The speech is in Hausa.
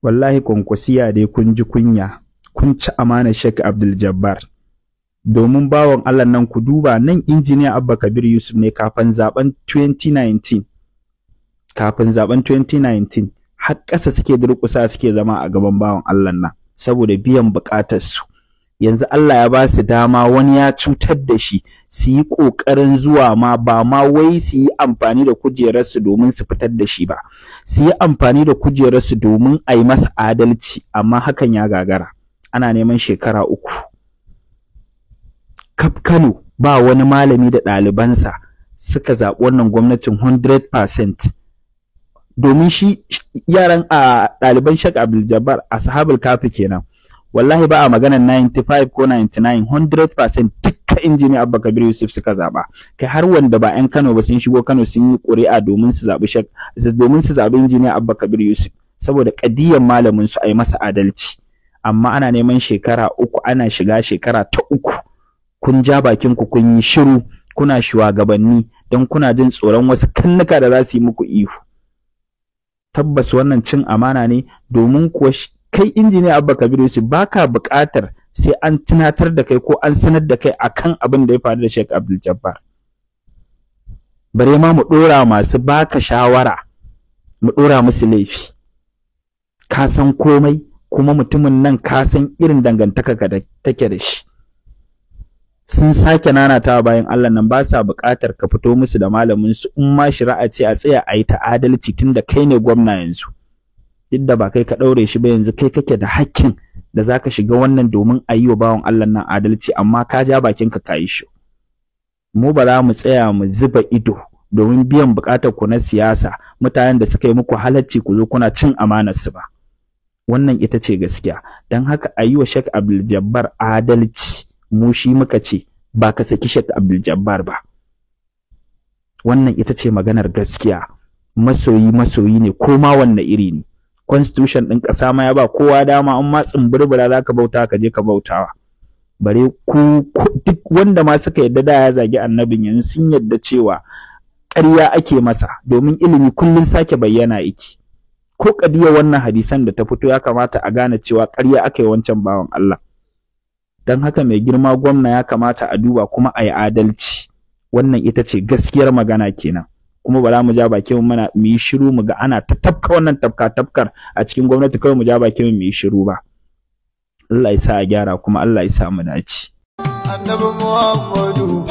Wallahi Kwankwasiya dai kun ji kunya, kun ci amanar Sheikh Abdul Jabbar. Domin bawan Allah nan, ku duba nan, Injiniya Abba Kabir Yusuf ne kafin zaben 2019, kafin zaben 2019 har ƙasa suke durƙusa suke zama a gaban bawan Allah nan saboda biyan buƙatar su. Yanzu Allah ya ba su dama, wani ya cutar da shi, su yi ƙoƙarin zuwa ma, ba ma wai su yi amfani da kujerarsu domin su fitar da shi ba, su yi amfani da kujerarsu domin a yi masa adalci, amma hakan ya gagara. Ana neman shekara 3 kaf Kano ba wani malami da ɗalibansa suka zaɓi wannan gwamnatin 100%, domin shi yaran a ɗaliban Sheikh Abdul Jabbar, Ashabul Kafi kenan, wallahi ba a maganar 95 ko 99, 100% dukkan Injiniya Abba Kabir Yusuf suka zaba. Kai, har wanda ba 'yan Kano ba sun shigo Kano sun yi ƙuri'a domin su zabi Sheikh, domin su zabi Injiniya Abba Kabir Yusuf, saboda ƙadiyyar malamin su, a yi masa adalci. Amma ana neman shekara 3, ana shiga shekara ta 3, kun ja bakin ku kun yi shiru, kuna shugabanni, don kuna jin tsoron wasu kannuka da za su yi muku ihu. Tabbas wannan cin amana ne, domin kuwa kai Injiniya Abba Kabir Yusuf baka buƙatar sai an tunatar da kai ko an sanar da kai akan abin da ya faru da Sheikh Abdul Jabbar. Bare ma mu ɗora masu baka shawara, mu ɗora musu laifi. Ka san komai, kuma mutumin nan ka san irin dangantaka da take da shi. Sun sake nanatawa, bayan Allah nan ba sa buƙatar ka fito musu da malamin su. In ma shari'a ce, a tsaya a yi ta adalci, tunda kai ne gwamna yanzu. Duk da ba kai ka ɗaure shi ba, yanzu kai kake da hakkin da zaka shiga wannan domin a yi wa bawan Allah nan adalci, amma ka ja bakinka ka yi shi. Mu ba za mu tsaya mu zuba ido domin biyan buƙatar ku na siyasa, mutanen da suka yi muku halacci ku zo kuna cin amanar su ba. Wannan ita ce gaskiya. Don haka a yi wa Sheikh Abdul Jabbar adalci, mu shi muka ce, ba ka saki Sheikh Abdul Jabbar ba. Wannan ita ce maganar gaskiya. Masoyi masoyi ne, ko ma wanne iri ne. Constitution ɗin ƙasa ma ya ba kowa dama, in ma tsumburbura za ka bauta, ka je ka bautawa. Bare ku, duk wanda ma suka yadda da ya zagi annabin, yanzu sun yadda cewa ƙarya ake masa, domin ilimi kullum sake bayyana yake. Ko ƙadiyar wannan hadisan da ta fito, ya kamata a gane cewa ƙarya aka yi wancan bawan Allah. Don haka mai girma gwamna, ya kamata a duba kuma a yi adalci. Wannan ita ce gaskiyar magana kenan. Kuma ba za mu ja bakin mu muna mu yi shiru mu ga ana ta tafka wannan tafka tafkar a cikin gwamnati, kawai mu ja bakin mu yi shiru ba. Allah ya sa a gyara, kuma Allah ya sa mu dace. Annabi Muhammadu.